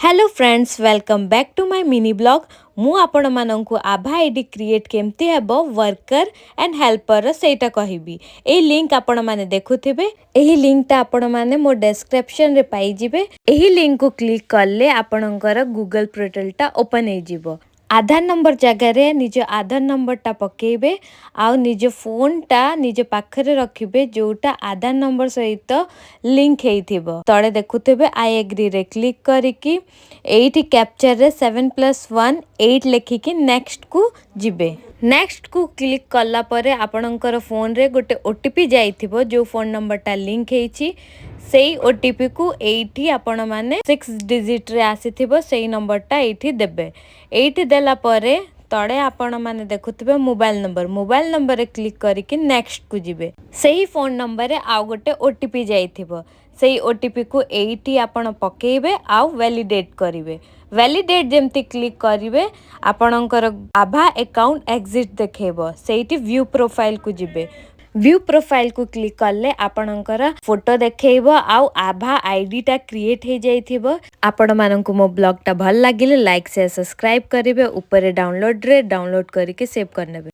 Hello friends, welcome back to my mini vlog. ମୁଁ ଆପଣମାନଙ୍କୁ ଆଭା ID create କେମିତି ହେବ ୱାର୍କର ଆଣ୍ଡ ହେଲ୍ପରର, ସେଇଟା କହିବି। ଏଇ ଲିଙ୍କ ଆପଣମାନେ ଦେଖୁଥିବେ, ଏହି ଲିଙ୍କଟା ଆପଣମାନେ ମୋ ଡେସ୍କ୍ରିପସନରେ ପାଇଯିବେ। ଏହି ଲିଙ୍କକୁ କ୍ଲିକ୍ କଲେ ଆପଣଙ୍କର ଗୁଗଲ ପୋର୍ଟାଲଟା ଓପନ୍ ହେଇଯିବ। ଆଧାର ନମ୍ବର ଜାଗାରେ ନିଜ ଆଧାର ନମ୍ବରଟା ପକେଇବେ ଆଉ ନିଜ ଫୋନଟା ନିଜ ପାଖରେ ରଖିବେ, ଯୋଉଟା ଆଧାର ନମ୍ବର ସହିତ ଲିଙ୍କ ହେଇଥିବ। ତଳେ ଦେଖୁଥିବେ, I ଏଗ୍ରିରେ କ୍ଲିକ୍ କରିକି ଏଇଠି କ୍ୟାପଚାରେ 7+1 8 ଲେଖିକି ନେକ୍ସଟକୁ ଯିବେ। ନେକ୍ସଟକୁ କ୍ଲିକ୍ କଲା ପରେ ଆପଣଙ୍କର ଫୋନରେ ଗୋଟେ ଓଟିପି ଯାଇଥିବ। ଯୋଉ ଫୋନ ନମ୍ବରଟା ଲିଙ୍କ ହେଇଛି, ସେଇ ଓଟିପିକୁ ଏଇଠି ଆପଣମାନେ 6 ଡିଜିଟ୍ରେ ଆସିଥିବ, ସେଇ ନମ୍ବରଟା ଏଇଠି ଦେବେ। ଏଇଠି ଦେଲା ପରେ ତଳେ ଆପଣମାନେ ଦେଖୁଥିବେ ମୋବାଇଲ ନମ୍ବର। ମୋବାଇଲ ନମ୍ବରରେ କ୍ଲିକ୍ କରିକି ନେକ୍ସଟକୁ ଯିବେ। ସେହି ଫୋନ ନମ୍ବରରେ ଆଉ ଗୋଟେ ଓଟିପି ଯାଇଥିବ। ସେଇ ଓଟିପିକୁ ଏଇଠି ଆପଣ ପକେଇବେ ଆଉ ଭ୍ୟାଲିଡେଟ୍ କରିବେ। ଭ୍ୟାଲିଡେଟ୍ ଯେମିତି କ୍ଲିକ୍ କରିବେ, ଆପଣଙ୍କର ଆଭା ଆକାଉଣ୍ଟ ଏକ୍ଜିଷ୍ଟ ଦେଖେଇବ। ସେଇଠି ଭ୍ୟୁ ପ୍ରୋଫାଇଲକୁ ଯିବେ। ଭ୍ୟୁ ପ୍ରୋଫାଇଲକୁ କ୍ଲିକ୍ କଲେ ଆପଣଙ୍କର ଫଟୋ ଦେଖେଇବ ଆଉ ଆଭା ଆଇଡିଟା କ୍ରିଏଟ୍ ହେଇଯାଇଥିବ। ଆପଣମାନଙ୍କୁ ମୋ ବ୍ଲଗଟା ଭଲ ଲାଗିଲେ ଲାଇକ୍, ସେୟାର, ସବସ୍କ୍ରାଇବ୍ କରିବେ। ଉପରେ ଡାଉନଲୋଡ଼ରେ ଡାଉନଲୋଡ଼ କରିକି ସେଭ୍ କରିନେବେ।